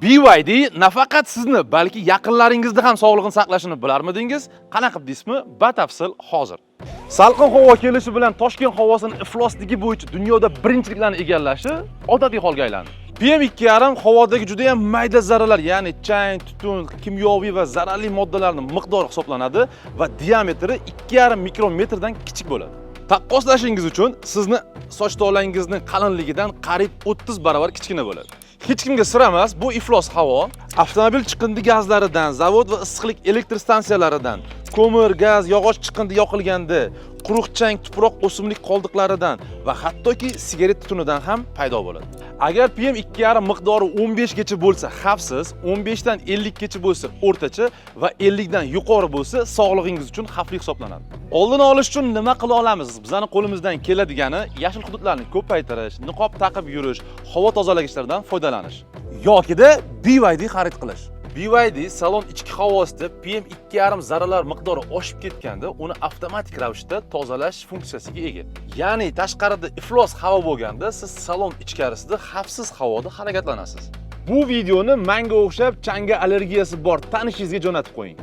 BYD nafaqat sizni, balki yaqinlaringizni ham sog'lig'ini saqlashini bilarmidingiz? Qanaqa qilib deysizmi? Batafsil hozir. Salqin havo kelishi bilan Toshkent havosini iflosligi bo'yicha dunyoda birinchiliklarni egallashi odatiy holga aylandi. PM2,5 havodagi juda ham mayda zarralar, ya'ni chang, tutun, kimyoviy va zararli moddalarning miqdori hisoblanadi va diametri 2,5 mikrometrdan kichik bo'ladi. Taqqoslashingiz uchun sizni soch tolangizning qalinligidan qariyb 30 barobar kichkina bo'ladi. Hech kimga sir emas, bu iflos havo avtomobil chiqindi gazlaridan, zavod va issiqlik elektr stansiyalaridan, ko'mir, gaz, yog'och chiqindi yoqilganda, quruq chang, tuproq, o'simlik qoldiqlaridan va hattoki sigaret tutunidan ham paydo bo'ladi. Agar PM2,5 miqdori 15 gacha bo'lsa xavfsiz, 15 dan 50 gacha bo'lsa o'rtacha va 50 dan yuqori bo'lsa sog'lig'ingiz uchun xavfli hisoblanadi. Oldini olish uchun nima qila olamiz? Bizning qo'limizdan keladigani yashil hududlarni ko'paytirish, niqob taqib yurish, havo tozalagichlardan foydalanish yokida BYD xarid qilish. BYD salon ichki havosida PM2,5 zarralar miqdori oshib ketganda uni avtomatik ravishda tozalash funksiyasiga ega. Ya'ni tashqarida iflos havo bo'lganda siz salon ichkarisida xavfsiz havoda harakatlanasiz. Bu videoni menga o'xshab changga allergiyasi bor tanishingizga jo'natib qo'ying.